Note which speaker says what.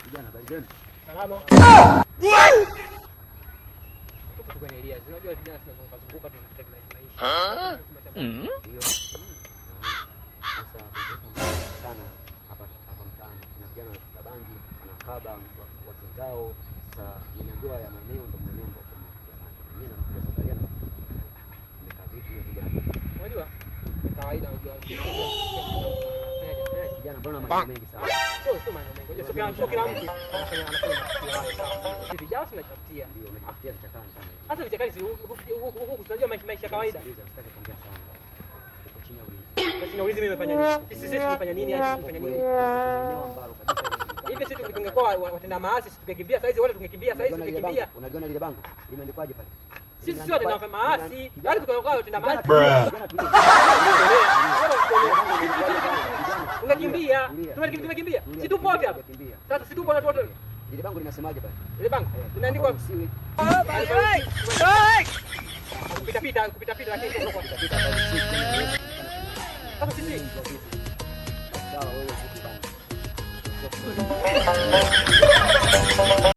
Speaker 1: Vijana, habari zenu?
Speaker 2: Salama. Tuko kwenye area. Unajua vijana tunazunguka zunguka tunapita maisha.
Speaker 1: Ndio. Sasa sana hapa hapa mtaani kuna vijana wanavuta bangi, wanakaba wake zao. Sasa nimeambiwa ya maeneo ndio maeneo ambayo kuna bangi. Mimi nakuja kuangalia na nimekaa vipi hiyo vijana.
Speaker 2: Unajua? Ni kawaida unajua.
Speaker 1: Vijana, mbona maneno mengi sana?
Speaker 2: Sio maneno mengi. Unajua sio kila mtu anafanya matukio hayo sawa. Vijana tunajitafutia.
Speaker 1: Ndio, unajitafutia vichakani sana.
Speaker 2: Hata vichakani si huku tunajua maisha ya kawaida.
Speaker 1: Sikiliza, sitaki kuongea sana. Uko chini ya ulinzi.
Speaker 2: Sasa naulizi mimi nimefanya nini? Sisi tumefanya nini? Hadi tumefanya nini?
Speaker 1: Eneo ambalo kabisa
Speaker 2: Hivi sisi tungekuwa watenda maasi, sisi tungekimbia saizi, wale tungekimbia saizi,
Speaker 1: Unajiona lile
Speaker 2: tungekimbia.
Speaker 1: bango? Unajiona lile bango limeandikwaje pale?
Speaker 2: Sisi sio watenda maasi, yaani tungekuwa watenda maasi. Ungekimbia. Tumekimbia. Si tupo wote hapa. Sasa si tupo na wote.
Speaker 1: Lile bango linasemaje pale?
Speaker 2: Ile bango linaandikwa
Speaker 1: Usiwe
Speaker 2: kupita pita kupita pita, lakini sio kwa
Speaker 1: pita pale, usiwe.
Speaker 2: Sasa sisi
Speaker 1: Sawa, wewe vipi bana?